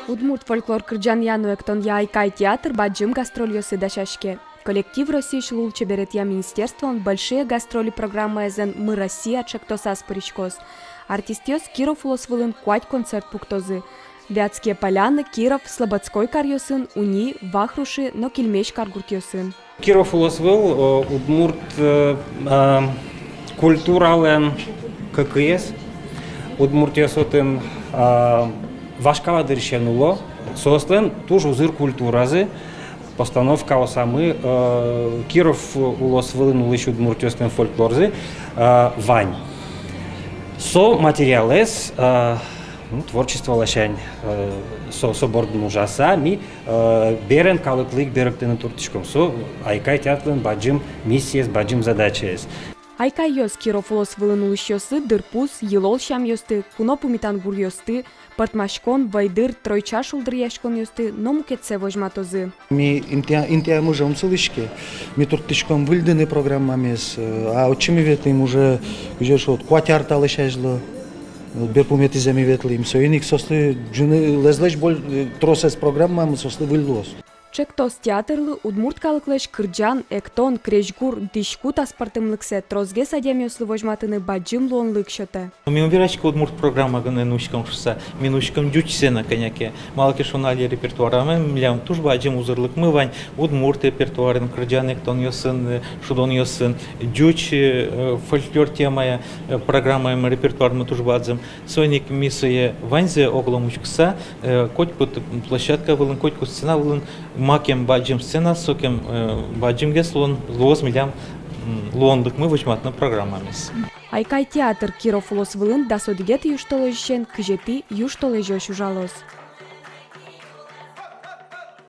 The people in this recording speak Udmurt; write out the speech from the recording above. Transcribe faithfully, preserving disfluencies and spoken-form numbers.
Удмурт фольклор кырӟанъя но эктонъя «Айкай» театр бадӟым гастрольёсы дасяське. Коллектив Россиысь лулчеберетъя министерстволэн «Большие гастроли» программаезлэн «Мы — Россия» ӵектосаз пыриськоз. Артистъёс Киров улос вылын куать концерт пуктозы: Вятские Поляны, Киров, Слободской каръёсын, Уни, Вахруши но Кильмезь каргуртъёсын. Киров улос выл, э, удмурт, э, э, культуралэн кыкыез. Удмуртъёс отын, э, вашкала дырысен уло, соослэн туж узыр культуразы. Постановкаосамы, э, Киров улос вылын улӥсь удмуртъёслэн фольклорзы, э, вань. Со материалэз, э, ну, творчество ласянь, э, со, со бордын ужаса, ми, э, берен калыклы ик берыктыны туртӥськом. Со «Айкай» театрлэн бадӟым миссиез, бадӟым задачаез. Айкайёс Киров улос вылын улӥсьёслы дырпус, йылол-сямъёсты, куно пумитан гуръёсты, пӧртмаськон, вӧйдыр, тройча шулдыръяськонъёсты но мукетсэ возьматозы. Ми интыя, интыямы ӧм сылӥське, ми туртӥськом выльдыны программамес, э, а отчы ми ветлӥм уже, кызьы шуод, куать ар талэсь азьло, э, берпуметӥзэ ми ветлӥм. Соин ик соослы ӝыны лэзлэсь боль, э, тросэз программамы соослы выль луоз. Ӵектос театрлы удмурт калыклэсь кырӟан, эктон, крезьгур, дӥськут аспӧртэмлыксэ тросгес адямиослы возьматыны бадӟым луонлык сётэ. Ми ум вераськы удмурт программа гинэ нуиськом шуыса, ми нуиськом ӟучсэ но кӧня ке. Малы ке шуоно, али репертуарамы милям туж бадӟым узырлыкмы вань удмурт репертуарын, кырӟан, эктонъёсын, э, шудонъёсын, ӟуч, э, фольклор темая, э, программаямы, репертуармы туж бадӟым. Соин ик ми сое ваньзэ оглом учкыса, э, котькуд площадка вылын, котькуд сцена вылын, макем бадӟым сцена, сокем, э, бадӟымгес луон, луоз милям, м, луонлыкмы возьматыны программамес. «Айкай» театр Киров улос вылын дас одӥгетӥ южтолэзьысен кызетӥ южтолэзёзь ужалоз.